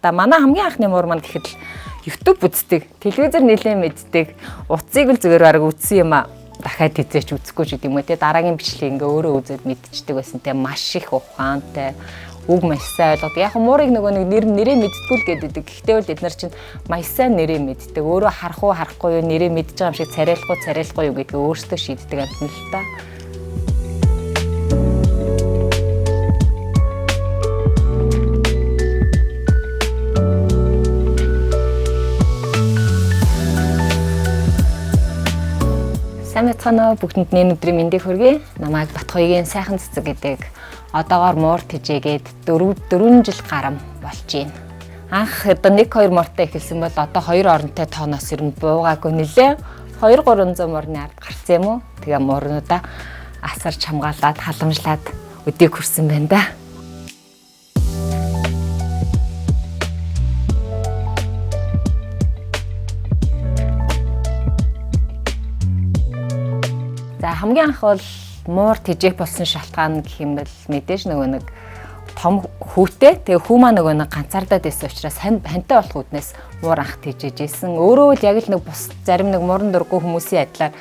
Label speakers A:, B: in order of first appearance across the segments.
A: Та манай хамгийн анхны муур маань гэхэд л YouTube үздэг, телевизээр нэлээд мэддэг, утсыг л зүгээр бараг үзсэн юм а дахиад хизээч үзэхгүй ч гэдэг юм уу те, дараагийн бичлэг ингээ өөрөө үзээд мэдчихдэг байсан те, маш их ухаантай, үг маш сайн ойлгодог. Яг муурыг нөгөө нэг нэр нэрээ мэддэггүй л гэдэг. Гэхдээ бол эдгээр чинь маш сайн нэрээ мэддэг. Өөрөө харах уу харахгүй юу нэрээ мэдж байгаа юм шиг царайлахгүй царайлахгүй юу гэдгийг өөрсдөө шийддэг амьтан л та. Сайн байцгаана уу, бүгдэнд нь өдрийн мэндийг хүргэе. Намайг Батхуйгийн сайхан цэцэг гэдэг. Одоогоор муур тэжээгээд 4 жил гарам болж байна. Анх одоо 1 2 мортой эхэлсэн бол одоо 2 оронтой тооноос ер нь буугаагүй нэлээ. 2 300 морны ард гарсан юм уу? Тэгээ муурнуудаа асарч хамгаалаад халамжлаад өдийг хүрсэн байна да. За хамгийн анх бол муур тэжээх болсон шалтгаан гэх юм бол мэдээж нөгөө нэг том хүүтэй. Тэгээ хүү маа нөгөө нэг ганцаардаад байсан учраас хантай болох үүднээс муур анх тэжээж исэн. Өөрөө л яг л нэг бус зарим нэг мууран дургүй хүмүүсийн адилаар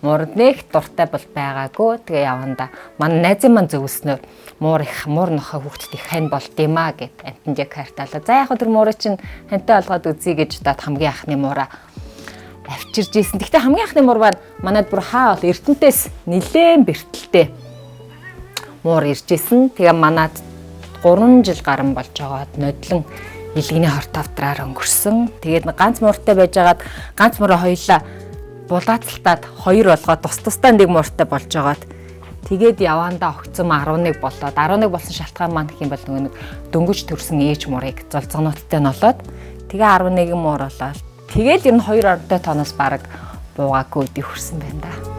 A: мууранд нэг дуртай бол байгаагүй. Тэгээ яванда манай найзын маань зөвлөснөөр муур их муур нохой хүүхдэд их хань болд юм а гэд амтанд яг хайртаалаа. За яг тэр муурыг чинь хантай болгоод үзье гэж удаад хамгийн анхны муураа авчирж исэн. Гэхдээ хамгийн анхны муур маань манад бүр хаа бол Эрдэнтээс нилээн бэртэлтэй муур ирж исэн. Тэгээ манад 3 жил гарan болж байгаад нодлон илгэний хорт автраар өнгөрсөн. Тэгээд ганц мууртай байжгаад ганц муураа хоёлаа булаацалтаад хоёр болгоод тус тусдаа нэг мууртай болж байгаад тэгээд явандаа огцом 11 болоод 11 болсон шалтгаан маань гэх юм бол нөгөө нэг дөнгөж төрсэн ээж муурыг золзогнуудтай нь болоод тэгээ 11 муур болоод тэгэл ер нь 2 оронтой тооноос бараг буугаагүй өдийг хүрсэн байна да.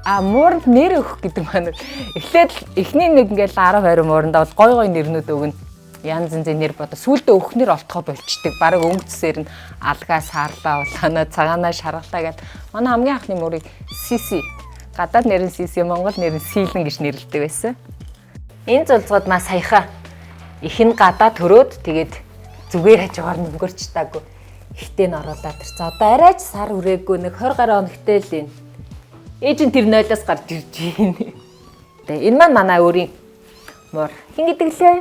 A: А мууранд нэр өгөх гэдэг маань эхлээд эхний нэг ингээл 10 20 муурандаа бол гой гой нэрнүүд өгнө. Янз янзын нэр бодоо сүүлдээ өгөхнөр олтгоо болчдөг. Бараг өнгөцсээр нь алгаа саарлаа улаанаа цагаанаа шаргалаа гэл. Манай хамгийн анхны муурыг Сиси, гадаад нэр нь Сиси, монгол нэр нь Силэн гэж нэрлэдэг байсан. Энэ зулзгад маа саяха их нь гадаа төрөөд тэгээд зүгээр хажуугаар нь өнгөрч таагүй. Ихтэй нь оруулаад ирсэн. Одоо арайч сар хүрээгүй нэг 20 гаруй хоногтой л юм. Ээж нь тэр нойлоос гарч ирж байна. Тэгээ энэ маань манай өөрийн муур. Хин гэдэг лээ?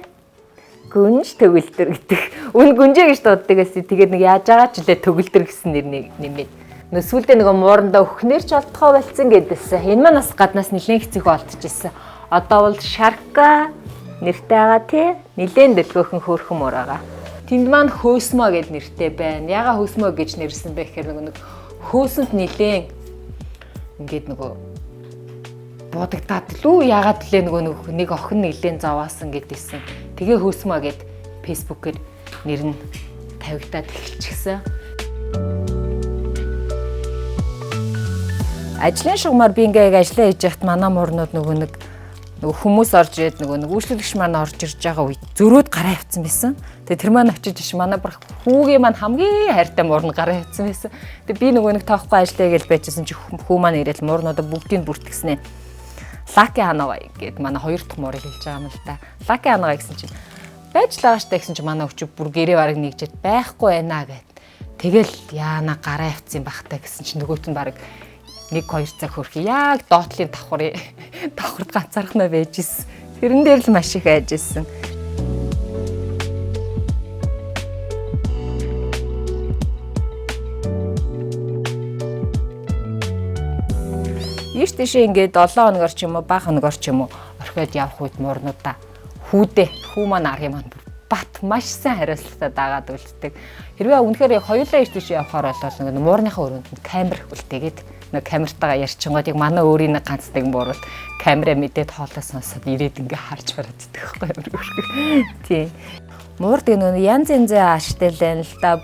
A: Гүнж төгөлдөр гэдэг. Үн гүнжээ гэж дууддаг гэсэн. Тэгээд нэг яаж байгаа ч лээ төгөлдөр гэсэн нэр нэмээд. Нөө сүүлдээ нөгөө муурандаа өхнөр ч олдохоо болцсон гэдээсэн. Энэ маань бас гаднаас нэлээд хэцүүхэн олдчихсэн. Одоо бол Шарка нэртэй байгаа тий. Нэлээд дэлгөөхөн хөөрхөн муур байгаа. Тэнд маань Хөөсмөө гэд нэртэй байна. Яга Хөөсмөө гэж нэрсэн бэ гэхээр нөгөө нэг хөөсөнд нэлээд ингээд нөгөө буудагдаад лүү яагаад лээ нөгөө нэг охин нэлээд зовоасан гэдээсэн. Тэгээ Хөөсмөө гэд фэйсбүүкээр нэр нь тавигдаад эхэлчихсэн. Ажлын шугамар би ингээ яг ажиллаа хийж байхад манай муурнууд нөгөө нэг хүмүүс орж ирээд нөгөө нэг үйлчлүүлэгч маань орж ирж байгаа үед зөрөөд гараа явцсан байсан. Тэгээ тэр маань очиж иш манай бүр хүүгийн маань хамгийн хайртай муур нь гараа явцсан байсан. Тэгээ би нөгөө нэг тоохгүй ажиллая гэж байжсэн чи хүү маань ирээл муурнуудаа бүгдийг бүртгэснэ. Лаки ханавай гэд манай хоёр дахь муурыг хэлж байгаа юм л да. Лаки ханавай гэсэн чинь байж л байгаа штэ гэсэн чинь манай өвчөг бүр гэрээ бараг нэгжээд байхгүй байна гэд. Тэгэл яана гараа явцсан бахтай гэсэн чинь нөгөөт нь бараг 1-2 цаг хөрх яг доотлын давхрын давхарт ганцаархнаа байж исэн. Тэрэн дээр л маш их айж исэн. Ийш тийшээ ингээд 7 хоногор ч юм уу, бага хоногор ч юм уу орхиод явах үед муурнуудаа хүүдээ хүү маань аргын маань бат маш сайн хариуцлагатай дагаад үлддэг. Хэрвээ үнэхээр яг хоёулаа ийш тийшээ явахаар бол нэг муурныхаа өрөөнд нь камер үлдээгээд нэг камертайгаа ярьчингууд яг манай өөрийн нэг ганц нэг муур бол камера мэдээд хоолой сонсоод ирээд ингээ харж бараад идэх байхгүй юу. Тийм. Муур тэгээ нөгөө янз янзын ааштай л байна л да.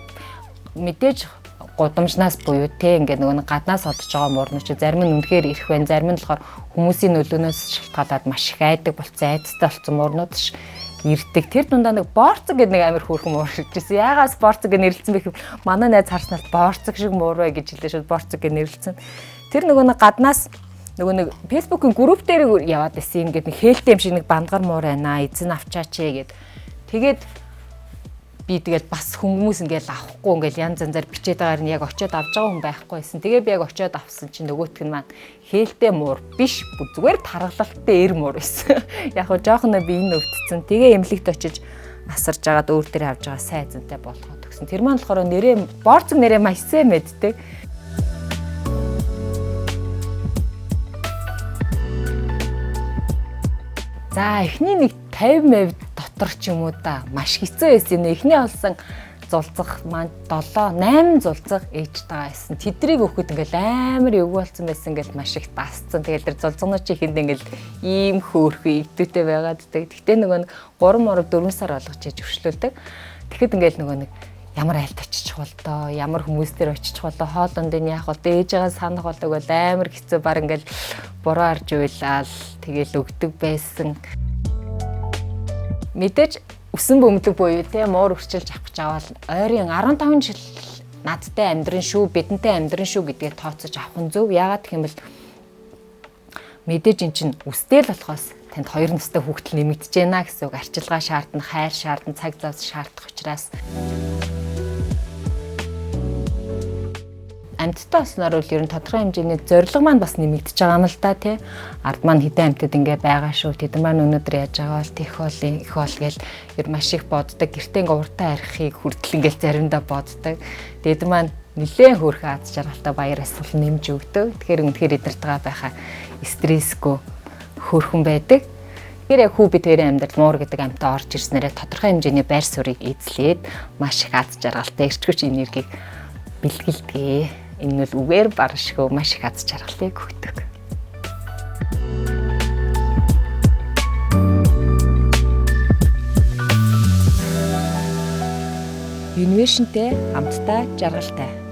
A: Мэдээж гудамжнаас буюу те ингээ нөгөө гаднаас олдож байгаа муурнууд чи зарим нь үнэхээр ирэх байна. Зарим нь болохоор хүмүүсийн нөлөөнөөс шалтгаалаад маш их айдаг болцсон, айдастай болцсон муурнууд ш. ирдэг. Тэр дундаа нэг борцог гэдэг нэг амар хөөрхөн муур иржсэн. Яагаас борцог гэж нэрлэлсэн бэ гэвэл манай найз харснаар борцог шиг муур бай гэж хэлээ шууд борцог гэж нэрлэлсэн. Тэр нөгөө нэг гаднаас нөгөө нэг Facebook-ийн групп дээр яваад байсан юм гээд нэг хээлтэй юм шиг нэг бандгар муур байна. Эзэн авчаач ээ гэд. Тэгээд би тэгэл бас хүмүүс ингээл авахгүй ингээл янз янзаар бичээд байгаар нь яг очиод авч байгаа хүн байхгүй байсан. Тэгээ би яг очиод авсан чинь нөгөөх нь маань хээлтэй муур биш, зүгээр таргалалттай эр муур байсан. Яг хөө жоохон би энэ өвдсөн. Тэгээ эмнэлэгт очиж асарж агаад өөр дээр авч байгаа сайн эзэнтэй болгоод өгсөн. Тэр маань болохоор нэрээ борцог нэрээ маш сайн мэддэг. За эхний нэг 50% дотор ч юм уу да маш хэцүү байсан юм. Эхний олсон зулцах маань 7 8 зулцах ээжтэйгээ байсан. Тэдрийг өгөхөд ингээл амар эвгүй болсон байсан ингээл маш их дасцсан. Тэгэл тэр зулцгнууд чи ихэнд ингээл ийм хөөрхөн игдүүтэй байгаад тэг. Тэгтээ нөгөө нэг 3 морог 4 сар болгож яаж өршлүүлдэг. Тэгэхэд ингээл нөгөө нэг ямар айлт очих бол доо, ямар хүмүүс дээр очих бол доо, хоолонд нь яах бол доо, ээжээгээ санах болдог бол амар хэцүү баг ингээл буруу арж уйлаал тэгэл өгдөг байсан. Мэдээж өсөн бөмбөлөг буюу те муур өрчилж авах гэж аваад ойрын 15 жил надтай амьдрын шүү, бидэнтэй амьдрын шүү гэдгээ тооцож авах нь зөв. Яагаад гэх юм бол мэдээж эн чинь үстэл болохоос танд 2 настай хүүхдэл нэмэгдэж байна гэсэн үг. Арчилгаа шаардна, хайр шаардна, цаг зав шаардах учраас амьттай болсноор бол ер нь тодорхой хэмжээний зорилго маань бас нэмэгдэж байгаа юм л да тий. Ард маань хэдэн амьтад ингээ байгаа шүү. Тэд маань өнөөдөр яаж байгаа бол тех бол их бол гэл ер маш их боддог. Гэртээ ингээ уртаа арихыг хүртэл ингээл заримдаа боддог. Тэд маань нэлээд хөөрхөн аз жаргалтай баяр амьсгал нэмж өгдөг. Тэгэхээр үнэхээр эдэртгаа байхаа стрессгүй хөөрхөн байдаг. Тэгэхээр яг хүү бид хоёрын амьдрал муур гэдэг амьтаа орж ирснээрээ тодорхой хэмжээний байр суурийг эзлээд маш их аз жаргалтай эрч хүч энергийг бэлгэлдэг. Энэ нь үгээр баршгүй маш их аз жаргалыг өгдөг. Innovation-тэй хамтдаа жаргалтай.